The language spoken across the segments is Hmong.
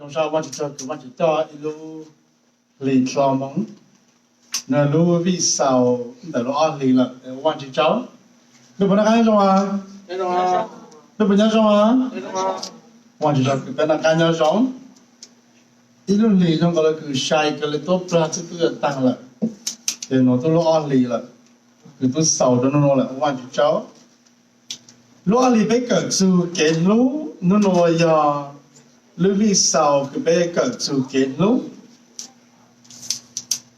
Zoo siab Vaajtswv tsaug kws Vaajtswv coj ib lub hlis dlhau moov, nws lub vij xaus ntawm lub ob hlis lawm, Vaajtswv tsaug. Lub puas noj qab nyob zoo a? Lub puas nyob zoo a? Vaajtswv tsaug kws peb noj qab nyob zoo. Ib lub hlis zoo nkaus li kws sai kawg li, tuab plag xwb twb yuav taag lawm, ces nuav twb lub ob hlis lawm, kws twb xaus rua nub nua lawm, Vaajtswv tsaug. Lub ob hlis peb kawm txug kev hlub, nub nua yog lub vij xaus kws peb kawm txug kev hlub.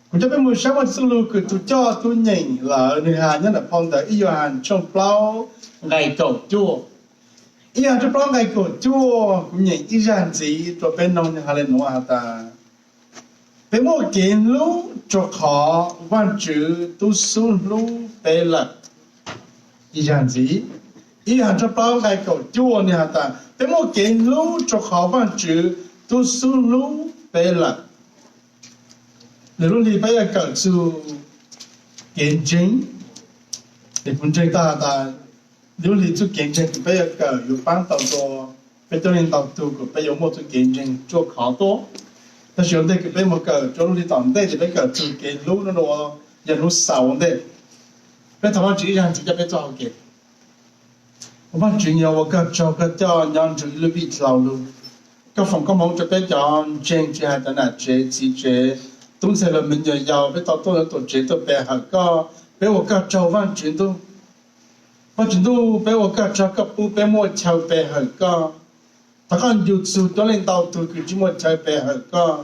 Kuv coj peb moog saib Vaajtswv txuj lug kws tug coj tub nyeem lawm, nwg has nyob ntawm phau ntawv ib Yuhas tshooj plaub nqai kaum cuaj. Ib Yuhas tshooj plaub nqai kaum cuaj, kuv nyeem ib zag ntxiv rua peb noog, nwg has le nuav has tas, peb muaj kev hlub rua qhov Vaajtswv tub xub hlub peb lawm. Ib zag ntxiv, ib Yuhas tshooj plaub nqai kaum cuaj nwg has tas, peb muaj kev hlub rua qhov Vaajtswv tub xub hlub peb lawm. Lwm lub hlis peb yuav kawm txug kev ntseeg, es kuv ntseeg tau has tas lub hlis txuj kev ntseeg kws peb yuav kawm yuav paab tau rua peb coob leej ntau tug kom peb yuav muaj txuj kev ntseeg ruaj khov tuab. Tab sis ua ntej kws peb moog kawm rua lub hlis tom ntej ces peb kawm txug kev hlub nub nua, yog lub xaus ua ntej. Peb thov Vaajtswv ib zag ntxiv coj peb txuj hau kev. Vaajtswv, nyuas ua koj tsaug koj coj nyob nrug ib lub vij dlhau lug, koj foom koob moov rua peb cov ntseeg, tsis has cov nam tsev txiv tsev, tub ntxhais los me nyuam yaus, peb tau tuaj yuav tuam tsev tuaj pe hawm koj. Peb ua koj tsaug Vaajtswv Ntuj. Vaajtswv Ntuj, peb ua koj tsaug koj pub peb muaj chaw pe hawm koj. Thov koj ncu txug coob leej ntau tug kws tsis muaj chaw pe hawm koj.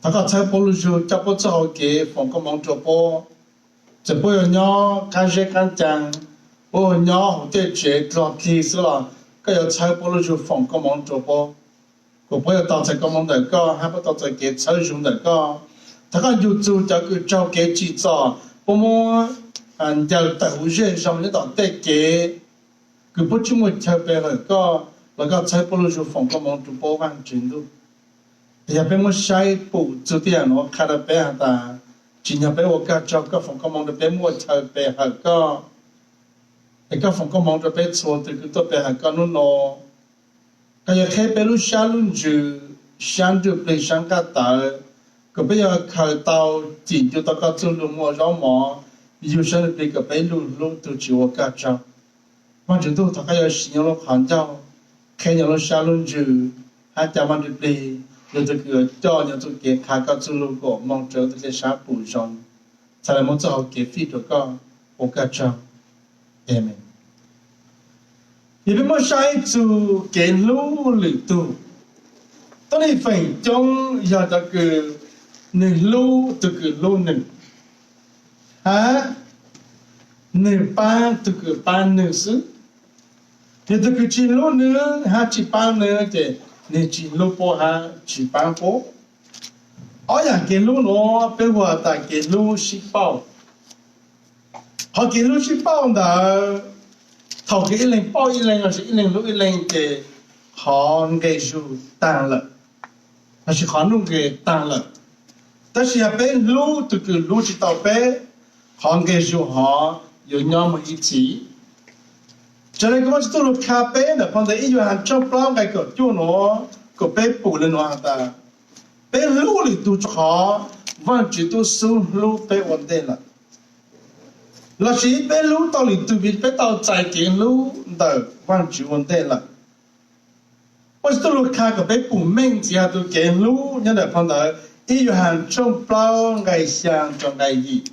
Thov koj txhawb puab lub zug, coj puab txuj hau kev foom koob moov rua puab. Txawm puab yuav nyob qab zeb qab caa, puab yuav nyob hauv tej tsev dlog dlig xwb los koj yuav txhawb puab lub zug foom koob moov rua puab, kom puab yuav tau txais koob moov ntawm koj hab puab tau txais kev txhawb zug ntawm koj. Thov koj ncu txug cov kws raug kev tsim txom, puab muab ncaws tawm huv zej zog nyob tom tej kev kws puab tsis muaj chaw pe hawm koj los koj txhawb puab lub zug foom koob moov rua puab Vaajtswv Ntuj. Yog peb muab saib pum txug tej yaam nuav qha rua peb has tas, tsim nyog peb ua koj tsaug koj foom koob moov rua peb muaj chaw pe hawm koj. Es koj foom koob moov rua peb txhua tug kws tuaj pe hawm koj nub nua. Koj yuav qheb peb lub sab lub ntsws, sab ntsuj plig sab nqaj tawv, kom peb yuav khaws tau, cim ncu tau koj txuj lug muaj zaub mov, yug sab ntsuj plig kom peb lug hlub tug tsis ua koj tsaug. Vaajtswv Ntuj, thov koj yuav siv nyuas lub qhov ncauj, qheb nyuas lub sab lub ntsws, hab ca Vaaj Ntsuj Plig, yog tug kws yuav coj nyuas txuj kev qha koj txuj lug kom moog rua tug tej sab pum zoo, txhad le muab txuj hau kev fij rua koj, ua koj tsaug. Amees. Yog peb muab saib txug kev hlub lwm tug, tuab neeg feem coob yog cov kws nwg hlub tug kws hlub nwg, hab nwg paab tug kws paab nwg xwb. Yog tug kws tsis hlub nwg hab tsis paab nwg ces nwg tsis hlub puab hab tsis paab puab. Ob yaam kev hlub nuav peb hu tas kev hlub sib pauj. Qhov kev hlub sib pauj ntawd, thaum kws ib leeg pauj ib leeg lossis ib leeg hlub ib leeg ces qhov nqe zug taag lawm, lossis qhov nuj nqes taag lawm. Tab sis yog peb hlub tug kws hlub tsis tau peb, qhov nqe zug hov yuav nyob moog ib txhis. Raws le kws Vaajtswv txuj lug qha peb ntawm phau ntawv ib Yuhas tshooj plaub nqai kaum cuaj nuav, kom peb pum le nuav has tas, peb hlub lwm tug rua qhov Vaajtswv tub xub hlub peb ua ntej lawm. Lossis peb hlub tau lwm tug vim peb tau txais kev hlub ntawm Vaajtswv ua ntej lawm. Vaajtswv txuj lug qha kom peb pum meej ntxiv has tug kev hlub nyob ntawm phau ntawv ib Yuhas tshooj plaub nqai xyaa rua nqai yim.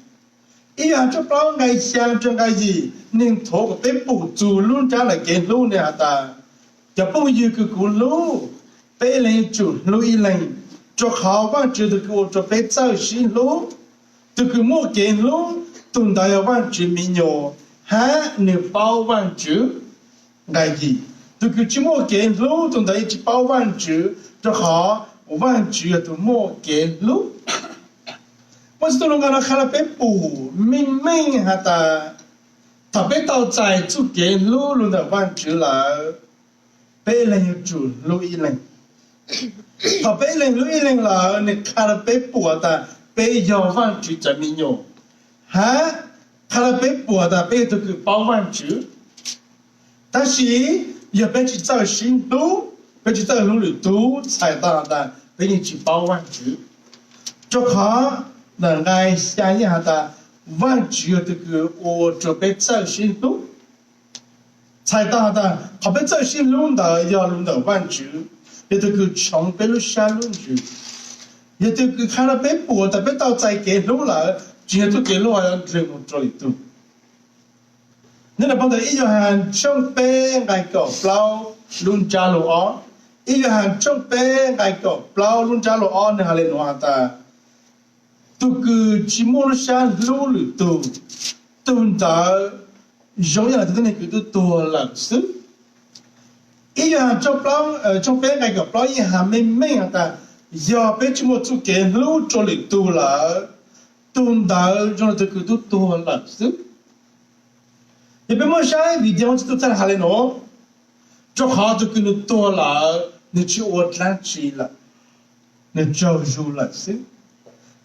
Ib Yuhas tshooj plaub nqai xyaa rua nqai yim, nwg nthuav kom peb pum txug lub nrab ntawm kev hlub nwg has tas, cov phooj ywg kws kuv hlub, peb ib leeg yuav tsum hlub ib leeg, rua qhov Vaajtswv tug kws ua rua peb txawj sib hlub. Tug kws muaj kev hlub, tug ntawd yog Vaajtswv mi nyuas, hab nwg paub Vaajtswv. Nqai yim, tug kws tsis muaj kev hlub, tug ntawd yeej tsis paub Vaajtswv, rua qhov Vaajtswv yog tug muaj kev hlub. Vaajtswv txuj lug nqua nuav qha rua peb pum meej meej has tas, thaum peb tau txais txuj kev hlub lug ntawm Vaajtswv lawm, peb ib leeg yuav tsum hlub ib leeg. Thaum peb ib leeg hlub ib leeg lawm, nwg qha rua peb pum has tas peb yog Vaajtswv cov me nyuam, hab qha rua peb pum has tas peb yog tug kws paub Vaajtswv. Tab sis yog peb tsis txawj sib hlub, Peb tsis txawj hlub lwm tus txhais tau has tas peb yeej tsis paub Vaajtswv. Rua qhov ntawm nqai xyaa yeej has tas Vaajtswv yog tug kws ua rua peb txawj sib hlub. Txhais tau has tas qhov peb txawj sib hlub ntawd yog lug ntawm Vaajtswv, yog tug kws tshoov peb lub sab lub ntsws, yog tug kws qha rua peb pum tas peb tau txais kev hlub lawm, tsis yog txuj kev hlub uas yuav nrug moog rua lwm tug. Nyob rua phau ntawv ib Yauhas tshooj peb nqai kaum plaub lub ntsab lug ob, ib Yauhas tshooj peb nqai kaum plaub lub ntsab lug ob nwg has le nuav has tas, tug kws tsis muaj lub sab hlub lwm tug, tug ntawd zoo ib yam le tug tuab neeg kws tub tuag lawm xwb. Ib Yauhas tshooj peb nqai kaum plaub yeej has meej meej has tas, yog peb tsis muaj txuj kev hlub rua lwm tug lawm, tug ntawd zoo le tug kws tub tuag lawm xwb. Yog peb muab saib video tsi tub txhaj has le nuav, rua qhov tug kws nwg tuag lawm nwg tsi ua dlaab tsi lawm, nwg tsaug zug lawm xwb.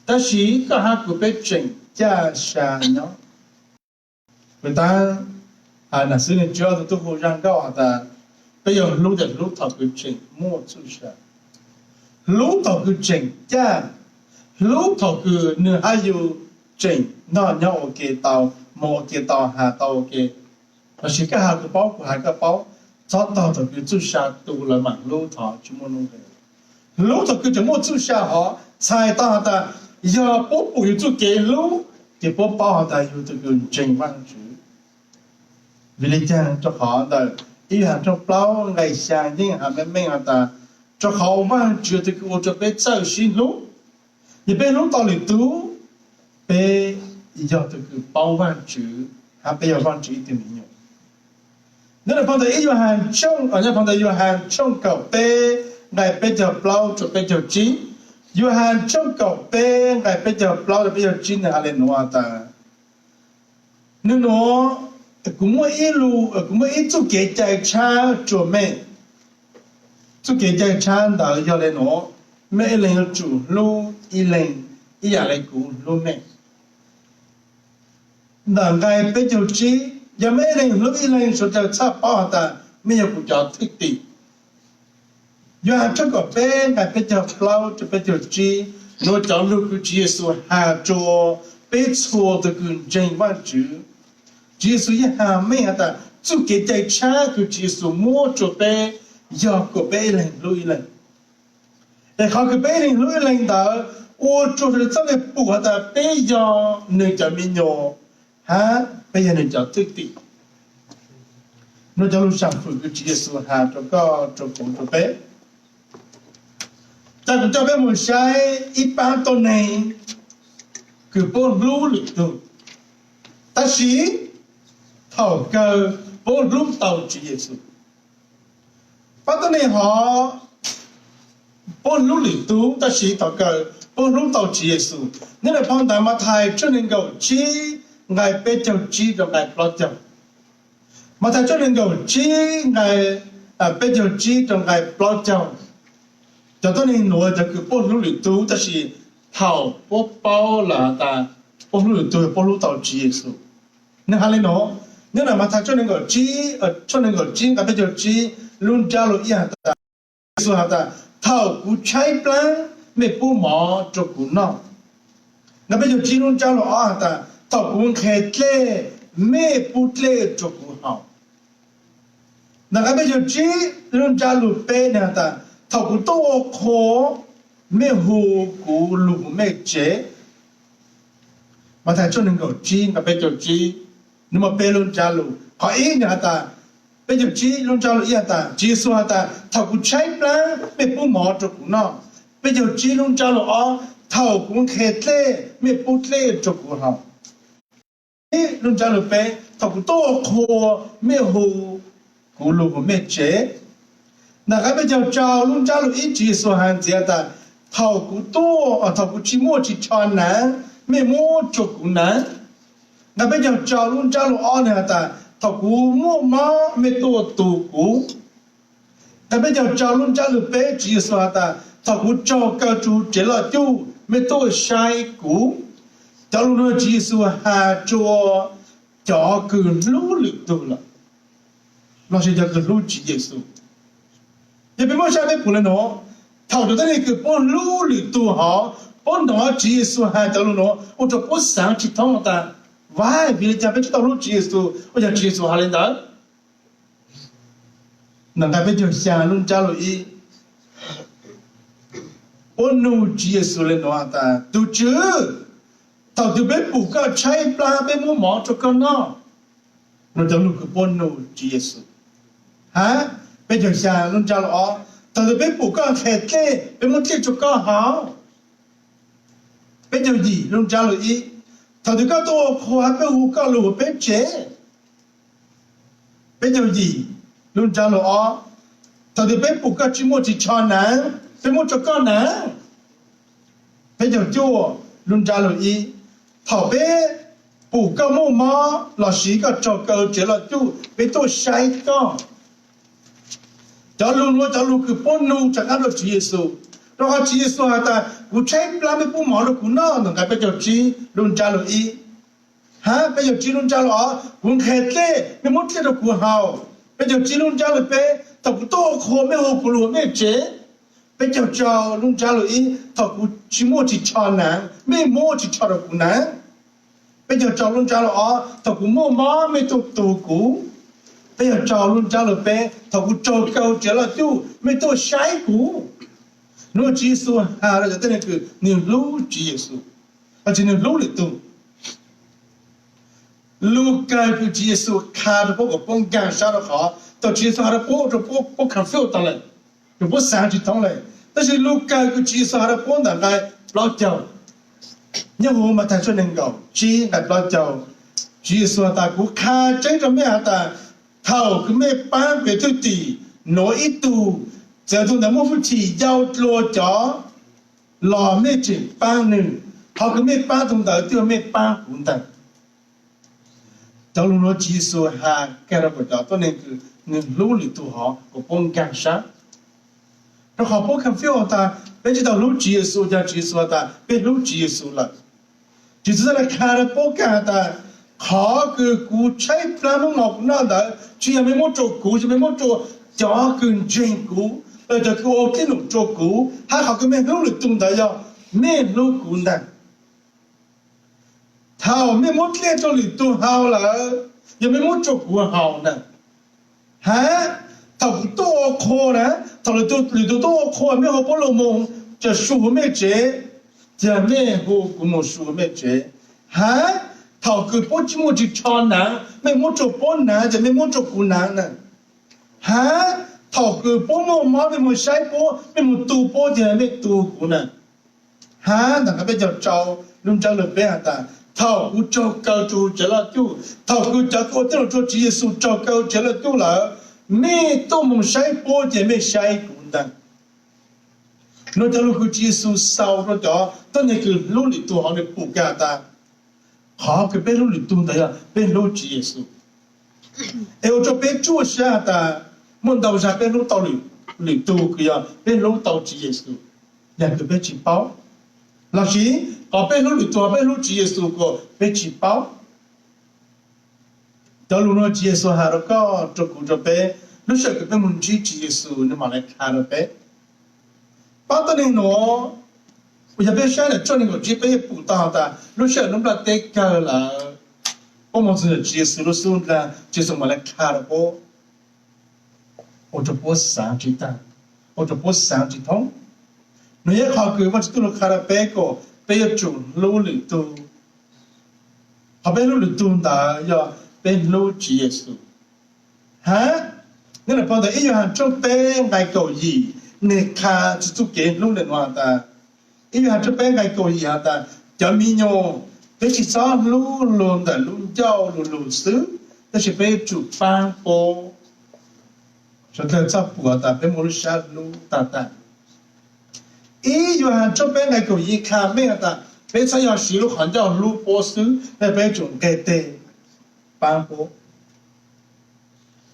Tab sis koj hab kuv peb tseem caj sa nyob. Kuv tab has nam xwb nwg tsi ob tug tub hu zaj nkauj has tas, peb yuav hlub tas hlub thaum kws tseem muaj txuj sa, hlub thaum kws tseem caj, hlub thaum kws nwg hab yug tseem noj nyob ua ke tau, moog ua ke tau, has tau ua ke. Lossis koj has kuv paub, kuv has koj paub, txhob tog thaum kws txuj sa tu lawm maam hlub, thov tsi muaj nuj nqes. Hlub thaum kws tseem muaj txuj sa hov txhais tau has tas, yog puab pum yug txuj kev hlub, ces puab paub has tas yug tug kws ntseeg Vaajtswv. Vim le caag? Rua qhov ntawm ib Yauhas tshooj plaub nqai xyaa yeej has meej meej has tas, rua qhov Vaajtswv yog tug kws ua rua peb txawj sib hlub. Yog peb hlub tau lwm tug, peb yog tug kws paub Vaajtswv, hab peb yog Vaajtswv ib tug me nyuam. Nyob rua phau ntawv ib Yauhas, nyob phau ntawv Yauhas tshooj kaum peb nqai peb caug plaub rua peb caug tsib. Yauhas tshooj kaum peb nqai peb caug plaub rua peb caug tsib nwg has le nuav tas, nwg nuav, kuv muaj ib lu, kuv muaj ib txuj kev cai tshab rua mej. Txuj kev cai tshab ntawd yog le nuav, mej ib leeg yuav tsum hlub ib leeg ib yam le kuv hlub mej. Ntawm nqai peb caug tsib, yog mej ib leeg hlub ib leeg, suav dlawg txhaj paub has tas mej yog kuv cov thwj tim. Yauhas tshooj kaum peb nqai peb caug plaub rua peb caug tsib, nuav cov lug kws Tswv Yexus has rua peb txhua tug kws ntseeg Vaajtswv. Tswv Yexus yeej has meej has tas txuj kev cai tshab kws Tswv Yexus muab rua peb yog kuas peb ib leeg hlub ib leeg. Es qhov kws peb ib leeg hlub ib leeg ntawd ua rua txhua leej pum has tas peb yog nwg cov me nyuam, hab peb yog nwg cov thwj tim. Nuav cov lug saam fwm kws Tswv Yexus has rua koj, rua kuv, rua peb. Ca kuv coj peb moog saib ib paab tuab neeg kws puab hlub lwm tug, tab sis thaum kawg puab hlub tau Tswv Yexus. Paab tuab neeg hov puab hlub lwm tug, tab sis thaum kawg puab hlub tau Tswv Yexus. Nyob rua phau ntawv Mathais tshooj neeg nkaum tsib nqai peb caug tsib rua nqai plaub caug. Mathais tshooj neeg nkaum tsib nqai peb caug tsib rua nqai plaub caug. Cov tuab neeg nuav cov kws puab hlub lwm tug, tab sis thaum puab paub lawm has tas puab hlub lwm tug, puab hlub tau Tswv Yexus. Nwg has le nuav, nyob rua Mathais tshooj neeg nkaum tsib, tshooj neeg nkaum tsib nqai peb caug tsib, lub ntsab lug ib has tas, Tswv Yexus has tas, thaum kuv tshaib plaab, mej pub mov rua kuv noj. Nqai peb caug tsib lub ntsab lug ob has tas, thaum kuv nqhis dlej, mej pub dlej rua kuv haus. Nqai peb caug tsib lub ntsab lug peb nwg has tas, thaum kuv tuaj ua qhua, mej hu kuv lug huv mej tsev. Mathais tshooj neeg nkaum tsib nqai peb caug tsib, nwg muaj peb lub ntsab lug. Qhov ib nwg has tas, peb caug tsib lub ntsab lug ib has tas, Tswv Yexus has tas, thaum kuv tshaib plaab, mej pub mov rua kuv noj. Peb caug tsib lub ntsab lug ob, thaum kuv nqhis dlej, mej pub dlej rua kuv haus. Ib lub ntsab lug peb, thaum kuv tuaj ua qhua, mej hu kuv lug huv mej tsev. Nqai peb caug rau lub ntsab lug ib Tswv Yexus has ntxiv tas, thaum kuv tuaj, thaum kuv tsis muaj ris tsho naav, mej muab rua kuv naav. Nqai peb caug rau lub ntsab lug ob nwg has tas, thaum kuv muaj mob, mej tuaj tu kuv. Nqai peb caug rau lub ntsab lug peb Tswv Yexus has tas, thaum kuv raug kaw rua huv tsev loj cuj, mej tuaj saib kuv. Cov lug nuav Tswv Yexus has rua cov kws hlub lwm tug lawm, lossis cov kws hlub Tswv Yexus. Yog peb muab saib peb pum le nuav, thaum cov tuab neeg kws puab hlub lwm tug hov, puab hnov Tswv Yexus has cov lug nuav ua rua puab xaav tsi thoob tas, vaaj, vim le caag peb tsi tau hlub Tswv Yexus ua yog Tswv Yexus has le ntawd? Nqe peb caug xyaa lub ntsab lug ib, puab nug Tswv Yexus le nuav has tas, Tug Tswv, thaum twg peb pum koj tshaib plab peb muab mov rua koj noj? Nuav cov lug kws puab nug Tswv Yexus. Hab peb caug xyaa lub ntsab lug ob, thaum twg peb pum koj nqhes dlej peb muab dlej rua koj haus? Peb caug yim lub ntsab lug ib, thaum twg koj tuaj ua qhua hab peb hu koj lug huv peb tsev? Peb caug yim lub ntsab lug ob, thaum twg peb pum koj tsi muaj ris tsho naav peb muab rua koj naav? Peb caug cuaj lub ntsab lug ib, thaum peb pum koj muaj mob lossis koj raug kaw tsev loj cuj peb tuaj saib koj? Cov lug nuav cov lug kws puab nug rov qaab rua Tswv Yexus, rua qhov Tswv Yexus has tas, Kuv tshaib plab mej pub mov rua kuv noj, ntawm nqe peb caug tsib lub ntsab lug ib. Hab peb caug tsib lub ntsab lug ob, Kuv nqhes dlej mej muab dlej rua kuv haus. Peb caug tsib lub ntsab lug peb, Thaum kuv tuaj ua qhua mej hu kuv lug mej tsev. Peb caug rau lub ntsab lug ib, Thaum kuv tsi muaj ris tsho naav mej muab ris tsho rua kuv naav. Peb caug rau lub ntsab lug ob, Thaum kuv muaj mob mej tuaj tu kuv. Peb caug rau lub ntsab lug peb, Thaum kuv raug kaw tsev loj cuj mej tuaj saib kuv. Nuav Tswv Yexus has rua cov tuab neeg kws nwg hlub Tswv Yexus, lossis nwg hlub lwm tug. Lug kawg kws Tswv Yexus qha rua puab kuas puab nkaag sab rua qhov thaum Tswv Yexus has rua puab, rua puab, puab confuse taag lawm, rua puab xaav tsi thoob lawm. Tab sis lug kawg kws Tswv Yexus has rua puab ntawm nqe plaub caug, nyob huv Mathais tshooj neeg nkaum tsib nqe plaub caug, Tswv Yexus has tas, Kuv qha tseeb rua mej has tas, thaum kws mej paab kev thwj tim nuav ib tug, txawm tug ntawd muaj hwj chim yau dlua cov, los mej tseem paab nwg. Qhov kws mej paab tug ntawd twb yog mej paab kuv ntag. Cov lug nuav Tswv Yexus has kag rua kuas cov tuab neeg kws nwg hlub lwm tug hov kuas puab nkaag sab, rua qhov puab confuse has tas peb tsi tau hlub Tswv Yexus, yog Tswv Yexus has tas peb hlub Tswv Yexus lawm. Tswv Yexus txhaj le qha rua puab kag has tas, qhov kws kuv tshaib plab muab mov kuv noj ntawd tsi yog mej muab rua kuv, yog mej muab rua cov kws ntseeg kuv, los cov kws ua kev num rua kuv, hab qhov kws mej hlub lwm tug ntawd yog mej hlub kuv ntag. Thaum mej muab dlej rua lwm tug haus lawm, yog mej muab rua kuv haus ntag. Hab thaum kuv tuaj ua qhua na, thaum lwm tug tuaj ua qhua mej hu puab lug moog, ca su huv mej tsev, ca mej hu kuv moog su huv mej tsev. Hab thaum kws puab tsi muaj ris tsho naav mej muab rua puab naav, ca mej muab rua kuv naav na. Hab thaum kws puab muaj mob mej moog saib puab, mej moog tu puab, ca mej tu kuv na. Hab ntawm nqe peb caug rau lub ntsab lug peb has tas, thaum kuv raug kaw rua tsev loj cuj, thaum kws cov kws ua tij laug rua Tswv Yexus raug kaw tsev loj cuj lawm, mej tuaj moog saib puab, ca mej saib kuv ntag. Nuav cov lug kws Tswv Yexus xaus rua cov tuab neeg kws hlub lwm tug hov, nwg pum kag has tas, qhov kws peb hlub lwm tug ntawd yog peb hlub Tswv Yexus. Es ua rua peb tsuaj sab has tas, muaj ntau zag peb hlub tau lwm tug kws yog peb hlub tau Tswv Yexus, yam kws peb tsi paub, lossis qhov peb hlub lwm tug, peb hlub Tswv Yexus kuas peb tsi paub. Cov lug nuav Tswv Yexus has rua koj, rua kuv, rua peb, lub sij hawm kws peb moog ntsib Tswv Yexus nwg mam le qha rua peb. Pab tuab neeg nuav, yog peb saib ntawm tshooj neeg nkaum tsib peb yeej pum tau has tas lub sij hawm lub nplaj teb kawg lawm, puab moog txug ntawm Tswv Yexus lub xub ntiag, Tswv Yexus mam le qha rua puab, ua rua puab xaav tsi taag, ua rua puab xaav tsi thoob. Nwg yog qhov kws Vaajtswv txuj lug qha rua peb kuas peb yuav tsum hlub lwm tug. Qhov peb hlub lwm tug ntawd yog peb hlub Tswv Yexus. Hab, nyob le pab ntawm ib Yuhas tshooj peb nqai kaum yim, nwg qha txug txuj kev hlub le nuav has tas, ib Yuhas tshooj peb nqai kaum yim has tas, cov mi nyuas, peb tsi txhob hlub lug ntawm lub ncauj lug lug xwb, tab sis peb yuav tsum paab puab. Suav dlawg txhob pum has tas peb muaj lub sab hlub tag tag. Ib Yuhas tshooj peb nqai kaum yim qha mej has tas peb txhob yog siv lub qhov ncauj hlub puab xwb, tab sis peb yuav tsum nqeg teg paab puab.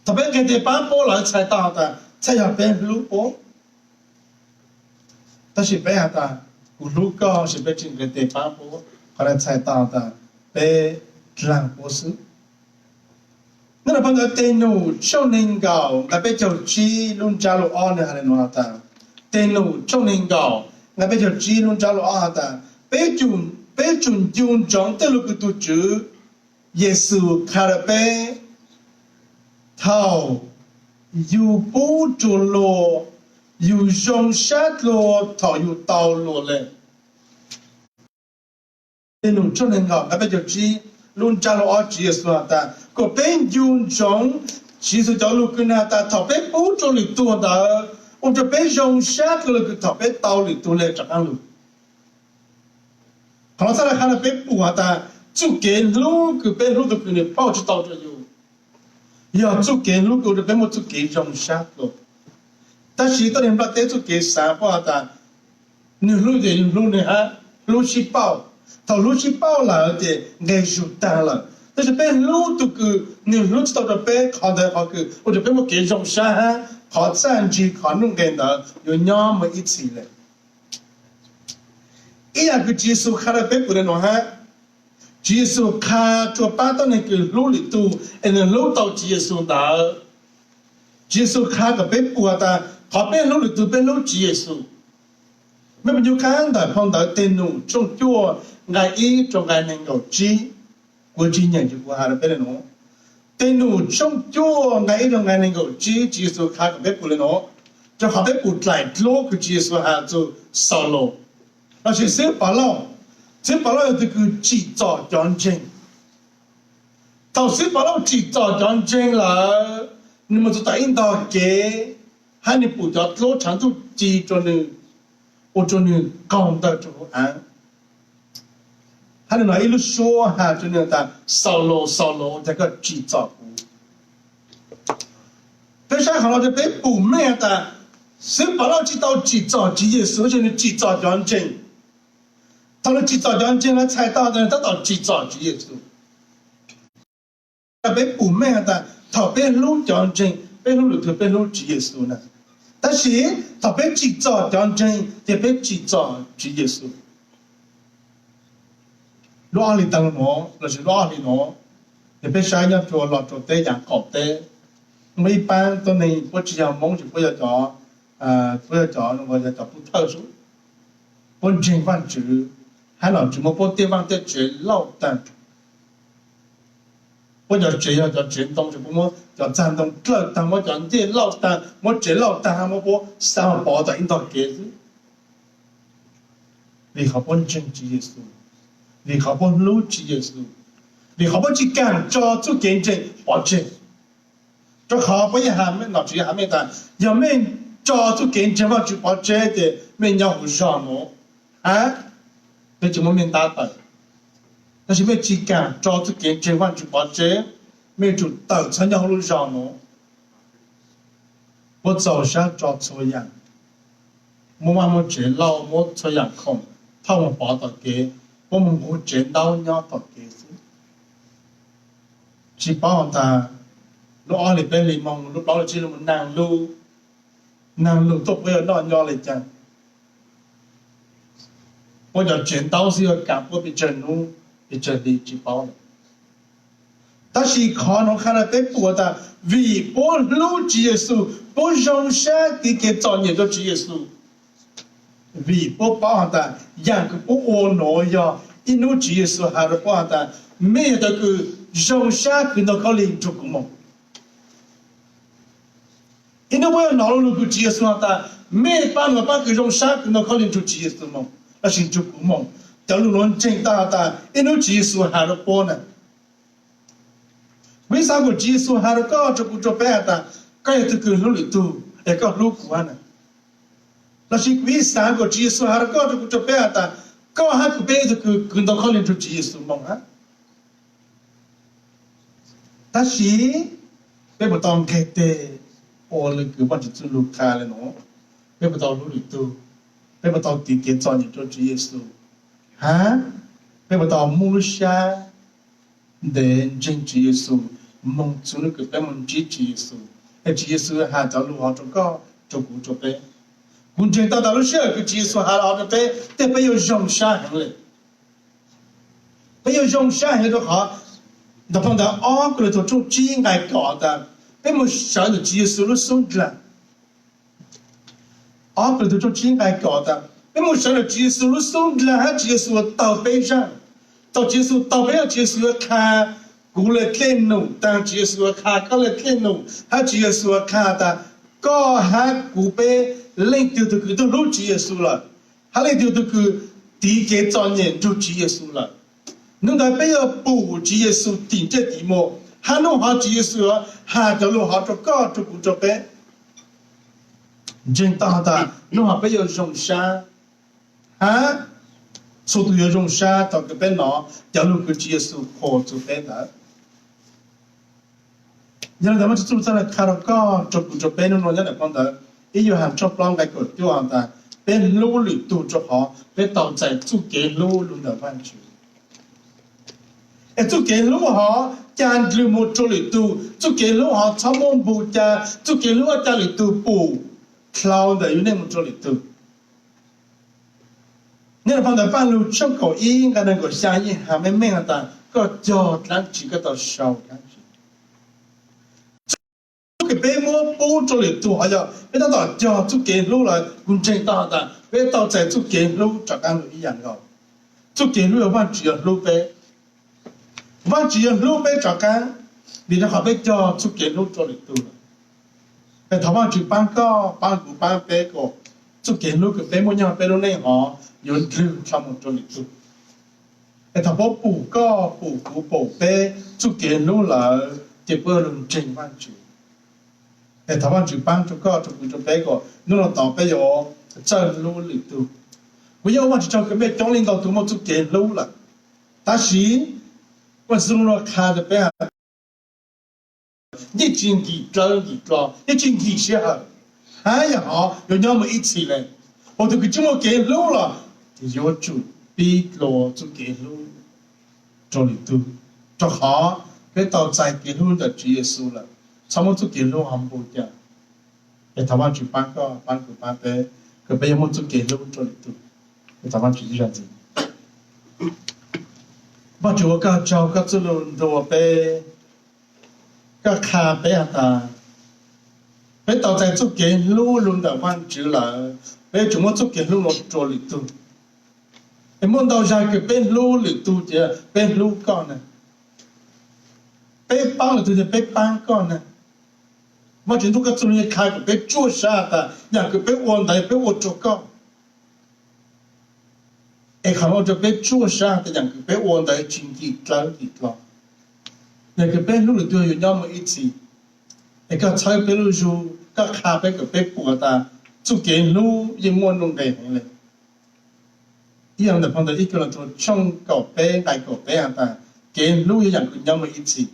Thaum peb nqeg teg paab puab lawm txhais tau has tas txhaj yog peb hlub puab. Tab sis peb has tas kuv hlub koj, tab sis peb tsi nqeg teg paab puab, qhov ntawd txhais tau has tas peb dlaag puab xwb. Nyob rau phau ntawv Tes Num tshooj nees nkaum nqai peb caug tsib lub ntsab lus ob nws hais li no has tas, Tes Num tshooj nees nkaum nqai peb caug tsib lub ntsab lus ob has tas, peb tsum ncu ntsoov tej lus kws tus Tswv Yexus qha rau peb thaum yus pub rua luag, yus zoo sab dlua thaum yus tau luag le. Tes Num tshooj nees nkaum nqai peb caug tsib lub ntsab lus ob Tswv Yexus has tas kom peb ncu ntsoov Tswv Yexus cov lus kws nws has tas thaum peb pub rua lwm tug ntawd ua rua peb zoo sab dlua kws thaum peb tau lwm tug le rov qaab lug. Qhov no txhaj le qha rau peb pum has tas txuj kev hlub kws peb hlub tug kws nws pauj tsi tau rua yus, yog txuj kev hlub kws ua rua peb muaj txuj kev zoo sab dlua. Tab sis tuab neeg nplaj teb txuj kev xaav paub has tas nws hlub ces yus hlub nws hab, hlub sib pauj. Thaum hlub sib pauj lawm ces nqe zug taag lawm. Tab sis peb hlub tug kws nws hlub tsi tau rua peb, qhov ntawd qhov kws ua rua peb muaj kev zoo sab hab qhov txaj ntsig qhov nuj nqes ntawd yuav nyob moog ib txhis le. Ib yaam kws Tswv Yexus qha rau peb pum le nuav hab, Tswv Yexus qha rua pab tuab neeg kws hlub lwm tug es nws hlub tau Tswv Yexus ntawd. Tswv Yexus qha kom peb pum has tas qhov peb hlub lwm tug peb hlub Tswv Yexus. Mej puas ncu qab ntawm phau ntawv Tes Num tshooj cuaj nqai ib rua nqai nees nkaum tsib, kuv tsi nyeem ces kuv has rau peb le nuav. Tes Num tshooj cuaj nqai ib rua nqai nees nkaum tsib Tswv Yexus qha kom peb pum le nuav, rua qhov peb pum dlaim dluab kws Tswv Yexus has txug Xaulus lossis xib Povlauj. Xib Povlauj yog tug kws tsim txom cov ntseeg. Thaum xib Povlauj tsim txom cov ntseeg lawm, nws moog txug tom ib ntog kev hab nws pum cov dluab tshav ntuj ci rua nws, ua rua nws qaug ntawm rua huv aav. Hab nws los ib lub suab has rua nws tas, Xaulus, Xaulus, ua caag koj tsim txom kuv? Peb saib qhov no rua peb pum meej has tas, xib Povlauj tsi tau tsim txom Tswv Yexus, tab sis nws tsim txom cov ntseeg. Thaum nws tsim txom cov ntseeg lawv txhais tau tas nws tab tom tsim txom Tswv Yexus. Peb pum meej has tas thaum peb hlub cov ntseeg, peb hlub lwm tug, peb hlub Tswv Yexus na. Tab sis thaum peb tsim txom cov ntseeg ces peb tsim txom Tswv Yexus. Lub ob hli taag nuav lossis lub ob hli nuav, ces peb saib nyob rua Los Tsuas teb, Yaam Qaum teb, muaj ib paab tuab neeg puab tsi yog Moob ces puab yog cov, puab yog cov, yog cov pub thawj xwb. Puab ntseeg Vaajtswv, hab nom tswv muab puab tej vaaj tej tsev lauj taag. Puab cov tsev yog cov tsev ntoo ces puab muab cov txag ntoo dlawj taag, muab cov ncej lauj taag, muab tsev lauj taag, muab puab xa pov tom ib ntog kev xwb. Vim qhov puab ntseeg Tswv Yexus, vim qhov puab hlub Tswv Yexus, vim qhov puab tsi kaam tso txuj kev ntseeg pov tseg. Rua qhov puab yeej has, nom tswv yeej has mej tas, yog mej tso txuj kev ntseeg Vaajtswv pov tseg ces mej nyob huv zog nuav, hab peb tsi muab mej ntab tawm. Tab sis mej tsi kaam tso txuj kev ntseeg Vaajtswv pov tseg, mej yuav tsum tawm txhob nyob huv lub zog nuav. Puab txaus sab tso txhua yaam, muab vaj muab tsev lauj, muab txhua yaam khoom thauj moog pov tom kev, puab moog nqug tsev ntaub nyob tom kev xwb. Tsi paub has tas lub ob hlis peb hlis moog, lub plaub lub tsib lub moog naag lug, naag lug tuaj puab yuav noj nyob le caag. Puab cov tsev ntaub xwb yuav kav puab pes tsawg nub pes tsawg hli tsi paub le. Tab sis qhov nuav qha rua peb pum tas vim puab hlub Tswv Yexus, puab zoo sab tiv kev txom nyem rua Tswv Yexus. Vim puab paub has tas yaam kws puab ua nuav yog ib nub Tswv Yexus has rua puab has tas, mej yog tug kws zoo sab kws ntog khaub lig nrug kuv moog. Ib nub puab yuav nov lug lug kws Tswv Yexus has tas, mej paab nuav paab kws zoo sab kws ntog khaub lig nrug Tswv Yexus moog lossis nrug kuv moog. Cov lug nuav ntseeg tau has tas ib nub Tswv Yexus has rua puab na. Kuv ib xaav kuas Tswv Yexus has rua koj, rua kuv, rua peb has tas, koj yog tug kws hlub lwm tug es koj hlub kuv hab na. Lossis kuv ib xaav kuas Tswv Yexus has rua koj, rua kuv, rua peb has tas, koj hab kuv peb yog tug kws kws ntog khaub lig nrug Tswv Yexus moog hab. Tab sis peb puas tau nqeg teg ua le kws Vaajtswv txuj lug qha le nuav? Peb puas tau hlub lwm tug? Peb puas tau tiv kev txom nyem rua Tswv Yexus? Hab peb puas tau muaj lub sab ntev ntseeg Tswv Yexus, moog txug nub kws peb moog ntsib Tswv Yexus, es Tswv Yexus has cov lug hov rua koj, rua kuv, rua peb? Kuv ntseeg tau tas lub sij hawm kws Tswv Yexus has lug hov rua peb, tej peb yuav zoo sab heev le. Peb yuav zoo sab heev rua qhov Ntawm phau ntawv ob Kauleethaus tshooj tsib nqai kaum tas, peb mus sawv ntawm Tswv Yexus lub xub ndlag. Ob Kauleethaus tshooj tsib nqai kaum tas, peb mus sawv ntawm Tswv Yexus lub xub ndlag hab Tswv Yexus taug peb zaj. Thaum Tswv Yexus taug peb zaj, Tswv Yexus yuav qha kuv le dlej num taag, Tswv Yexus yuav qha koj le dlej num, hab Tswv Yexus yuav qha tas koj hab kuv peb leej twg tug kws tub hlub Tswv Yexus lawm, hab leej twg tug kws tiv kev txom nyem nrug Tswv Yexus lawm. Nub ntawd peb yuav pum Tswv Yexus tim ntsej tim muag, hab nub hov Tswv Yexus yuav has cov lug hov rua koj rua kuv rua peb. Ntseeg tau has tas nub hov peb yuav zoo sab, hab txhua tug yuav zoo sab thaum kws peb nov cov lug kws Tswv Yexus qhuas txug peb ntawd. Yog le ntawd Vaajtswv txuj lug txhaj le qha rua koj rua kuv rua peb nub nua nyob ntawm phau ntawv ib Yuhas tshooj plaub nqai kaum cuaj has tas peb hlub lwm tug rua qhov peb tau txais txuj kev hlub lug ntawm Vaajtswv. Es txuj kev hlub hov ca dlug moog rua lwm tug, txuj kev hlub hov txhob muab npug ca, txuj kev hlub ca lwm tug pum dlhau ntawm yug neej moog rua lwm tug. Nyob rua phau ntawv Paaj Lug tshooj kaum ib nqai neeg kaum xyaa yeej has meej meej has tas koj cog dlaab tsi koj tau sau dlaab tsi. Txuj kev hlub kws peb muab pub rua lwm tug hov yog peb tab tom cog txuj kev hlub lawm, kuv ntseeg tau has tas peb tau txais txuj kev hlub rov qaab lug ib yaam nkaus. Txuj kev hlub yog Vaajtswv yuav hlub peb. Vaajtswv yuav hlub peb rov qaab vim rua qhov peb cog txuj kev hlub rua lwm tug lawm. Es thov Vaajtswv paab koj, paab kuv, paab peb kom txuj kev hlub kws peb muaj nyob peb lub neej hov yuav dlug dlhau moog rua lwm tug. Es thaum puab pum koj, pum kuv, pum peb txuj kev hlub lawm ces puab lug ntseeg Vaajtswv. Es thov Vaajtswv paab rua koj, rua kuv, rua peb kom nub nua tod peb yuav txawj hlub lwm tug. Kuv yeej ua Vaajtswv tsaug kws mej coob leej ntau tug muaj txuj kev hlub lawm, tab sis Vaajtswv txuj lug qha rua peb has yeej tsi nkim dlawb nkim dlo, yeej tsi nkim sij hawm, hab yog hov yuav nyob moog ib txhis le. Ua tug kws tsi muaj kev hlub los yuav tsum pib dlua txuj kev hlub rua lwm tug, rua qhov peb tau txais kev hlub ntawm Tswv Yexus lawm, txhob muab txuj kev hlub hov npug ca. Es thov Vaajtswv paab koj, paab kuv, paab peb kom peb yuav muaj txuj kev hlub rua lwm tug. Es thov Vaajtswv ib zag ntxiv. Vaajtswv ua koj tsaug koj txuj lug ntuas peb, koj qha peb has tas peb tau txais txuj kev hlub lug ntawm Vaajtswv lawm, peb yuav tsum muab txuj kev hlub nuav rua lwm tug. Es muaj ntau zag kws peb hlub lwm tug ces peb hlub koj na, peb paab lwm tug ces peb paab koj na. Vaajtswv ntuj, koj txuj lug yeej qha kom peb tsuaj sab tas yaam kws peb ua ntawd peb ua rua koj. Es qhov nuav ua rua peb tsuaj sab tas yaam kws peb ua ntawd tsi nkim dlawb nkim dlo, yaam kws peb hlub lwm tug yuav nyob moog ib txhis. Es koj txhawb peb lub zug, koj qha peb kom peb pum tas txuj kev hlub yeej muaj nuj nqes heev le. Ib yaam ntawm phau ntawv ib Kauleethaus tshooj kaum peb nqai kaum peb has tas kev hlub yog yaam kws nyob moog ib txhis.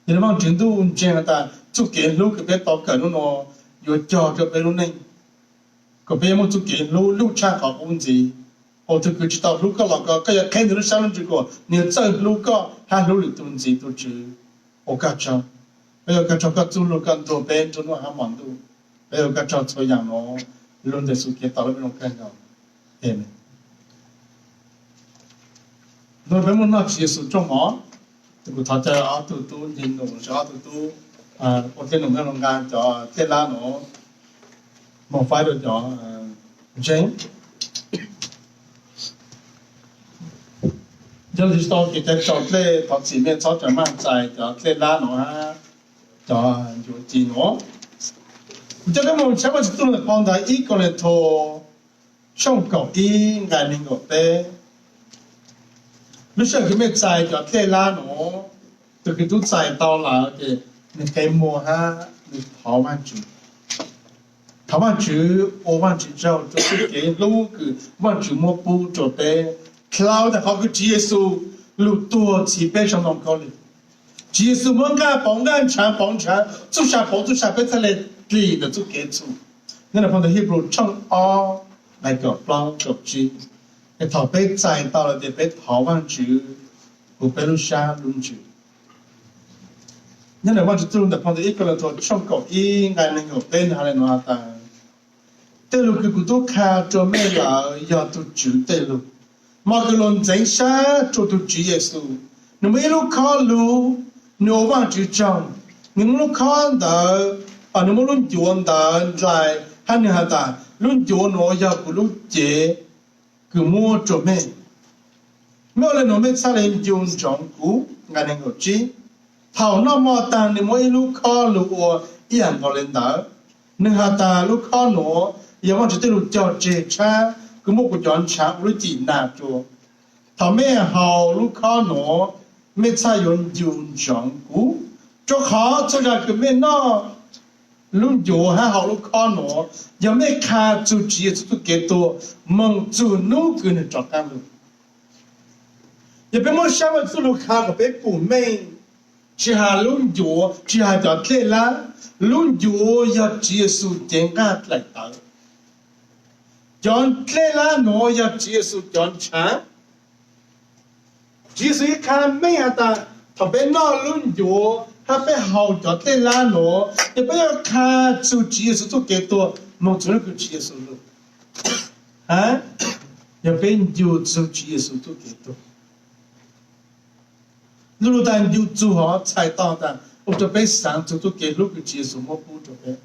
Yog le Vaajtswv ntuj, ntseeg has tas txuj kev hlub kws peb tau kawm nub nua yuav cog rua peb lub neej, kom peb yuav muaj txuj kev hlub lub tshaj qhov qub ntxiv. Ua tug kws tsi tau hlub koj los koj, koj yuav qheb nwg lub sab lub ntsws kom nwg yuav txawj hlub koj hab hlub lwm tug ntxiv. Tug Tswv, ua koj tsaug. Peb ua koj tsaug koj txuj lug koj ntuas peb nruab hnub hab hmo ntuj. Peb ua koj tsaug txhua yaam nuav, lug ntawm Yexus Khetos lub npe zoo kawg nkaus. Amees. Ntuas peb muaj noj Tswv Yexus rooj mov, tes kuv thov caw ob tug tub ncig num, ob tug tub ua dlej num, mej lug nqa cov dlej lab nuav moog faib rua cov ntseeg. Yog le tau kev cai raus dlej, thov txim mej txhob caw maj txais cov dlej lab nuav hab cov ncuav ci nuav. Kuv coj peb moog saib Vaajtswv txuj lug phau ntawv ib Kauleethaus tshooj kaum ib nqai neeg nkaum peb. Lub sij hawm kws mej txais cov dlej lab nuav, tug kws tub txais tau lawm ces nwg qe muag hab nwg thov Vaajtswv. Thov Vaajtswv, ua Vaajtswv tsaug rua txuj kev hlub kws Vaajtswv muab pub rua peb, dlhau tas qhov kws Tswv Yexus lug tuag txhiv peb sau ntoo khaub lig. Tswv Yexus muab nqaj pauv nqaj, ntshaav pauv ntshaav, txuj sa pauv txuj sa, peb txhaj le dlim ntawm txuj kev txhum. Nyob le phau ntawv Hibru tshooj ob nqai kaum plaub kaum tsib, es thaum peb txais tau lawm ces peb thov Vaajtswv, kuas peb lub sab lub ntsws. Nyob le Vaajtswv txuj lug ntawm phau ntawv ib Kauleethaus tshooj kaum ib nqai neeg nkaum peb has le nuav has tas, tej lug kws kuv tub qha rua mej lawm yog tug Tswv tej lug, mog kws lug ntxeev sab rua tug Tswv Yexus, Nws muaj ib lub khob lug, nws ua Vaajtswv tsaug. Nws muab lub khob ntawd, nws muab lub ncuav ntawd ndlais hab nws has tas, lub ncuav nuav yog kuv lub cev kws muab rua mej. Mej ua le nuav mej txhaj le ncu ntsoov kuv. Nqe neeg nkaum tsib. Thaum noj mov taag nws muab ib lub khob lug ua ib yam nkaus le ntawd. Nws has tas, lub khob nuav yog Vaajtswv txoj lug cog tseg tshab kws muab kuv cov ntshaav ua lub cim nas rua. Thaum mej haus lub khob nuav, mej txhaj yuav ncu ntsoov kuv, rua qhov txhua zag kws mej noj lub ncuav hab haus lub khob nuav yog mej qha txug Tswv Yexus txuj kev tuag moog txug nub kws nwg rov qaab lug. Yog peb muab sab Vaajtswv txuj lug qha kuas peb pum meej, tsi has lub ncuav tsi has cov dlej lab, lub ncuav yog Tswv Yexus cev nqaj dlaim tawv. Cov dlej lab nuav yog Tswv Yexus cov ntshaav. Tswv Yexus ib qha meej has tas, thaum peb noj lub ncuav hab peb haus cov dlej lab nuav, yog peb yuav qha txug Tswv Yexus txuj kev tuag moog txug nub kws Tswv Yexus lug, hab yog peb ncu txug Tswv Yexus txuj kev tuag. Lub lug tas ncu txug hov txhais tau tas ua rua peb xaav txug txuj kev hlub kws Tswv Yexus muab pub rua peb.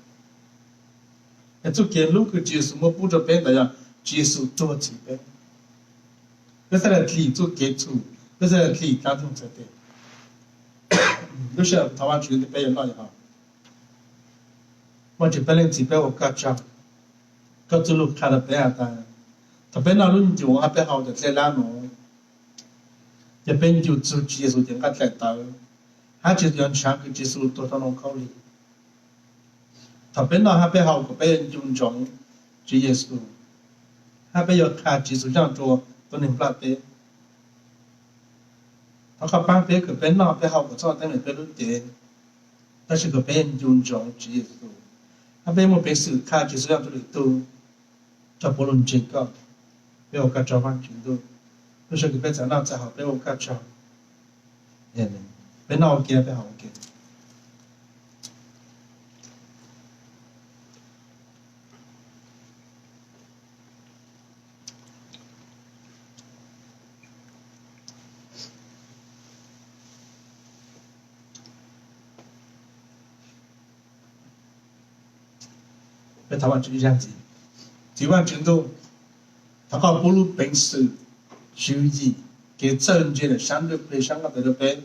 Txuj kev hlub kws Tswv Yexus muab pub rua peb ntawd yog Tswv Yexus tuag txhiv peb. Peb txhaj le dlim txuj kev txhum, peb txhaj le dlim dlaab tug txhais tes. Lub sij hawm thov Vaajtswv ntawm peb yuav noj yog hov. Vaajtswv, peb leej txiv peb ua koj tsaug, koj txuj lug qha rua peb has tas, thaum peb noj lub ncuav hab peb haus cov dlej lab nuav, yog peb ncu txug Tswv Yexus cev nqaj dlaim tawv, hab Tswv Yexus cov ntshaav kws Tswv Yexus tuag rua hauv khaub lig. Thaum peb noj hab peb haus kuas peb yuav ncu ntsoov Tswv Yexus, hab peb yuav qha Tswv Yexus zaaj rua tuab neeg nplaj teb. Thov koj paab peb kuas peb noj peb haus kuas txhob teeb meem peb lub cev, tab sis kuas peb yuav ncu ntsoov Tswv Yexus, hab peb muaj peev xwm qha Tswv Yexus zaaj rua lwm tug, coj puab lug ntseeg koj. Peb ua koj tsaug Vaajtswv Ntuj, lub sij hawm kws peb txais noj txais haus peb ua koj tsaug. Peb noj ua ke peb haus ua ke. Peb thov Vaajtswv ib zaug ntxiv. Txiv Vaajtswv Ntuj, thov koj pub lub peev xwm, tswv yim, kev txawj ntse ntawm saab ntuj plig saab nqaj tawv rua peb,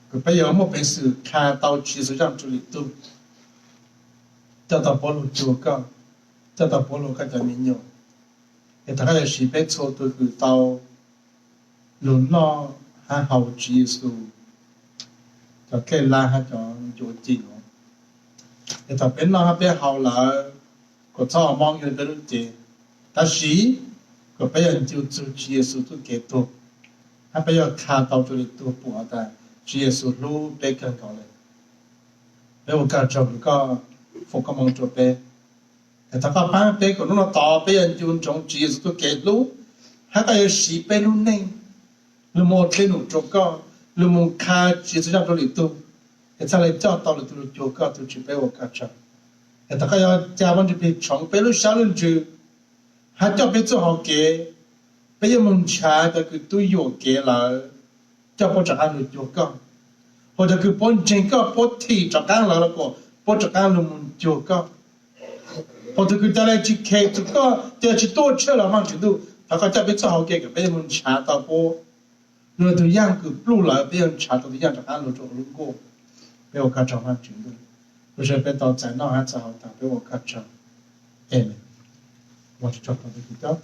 kuas peb yuav muaj peev xwm qha tau Tswv Yexus zaaj rua lwm tug, coj tau puab lug cuag koj, coj tau puab lug koj cov me nyuam. Es thov koj yuav siv peb txhua tug kws tau lug noj hab haus Tswv Yexus cov dlej lab hab cov ncuav cim nuav, es thaum peb noj hab peb haus lawm, kuas txhob mob yug peb lub cev, tab sis kuas peb yuav ncu txug Tswv Yexus txuj kev tuag, hab peb yuav qha tau rua lwm tug pum has tas Tswv Yexus hlub peb kawg nkaus le. Peb ua koj tsaug kws koj foom koob moov rua peb. Es thov koj paab peb kuas nub no tod peb yuav ncu ntsoov Tswv Yexus txuj kev hlub, hab koj yuav siv peb lub neej lug moog ua dlej num rua koj, lug moog qha Tswv Yexus zaaj rua lwm tug, es txhaj le coj tau lwm tug lug cuag koj tug Tswv. Peb ua koj tsaug. Es thov koj yuav ca Vaajtswv Ntuj plig tshoov peb lub sab lub ntsws, hab coj peb txuj hauv kev. Peb yuav moog nrhav cov kws tub yuam kev lawm, coj puab rov qaab lug cuag koj. Hos cov kws puab ntseeg koj puab thim rov qaab lawm los kuas puab rov qaab lug moog cuag koj. Hos tug kws ca le tsi khe txug koj, ca le tsi tuaj tshaj los Vaajtswv Ntuj, thov koj coj peb txuj hauv kev kuas peb yuav moog nrhav tau puab. Lug tug yaaj kws pluj lawm peb yuav nrhav tau tug yaaj rov qaab lug rua huv lub nkuaj. Peb ua koj tsaug Vaajtswv Ntuj, lub sij hawm peb tau txais noj hab txais haus taag peb ua koj tsaug. Amees. Ua tsaug rua Vaajtswv Khetos.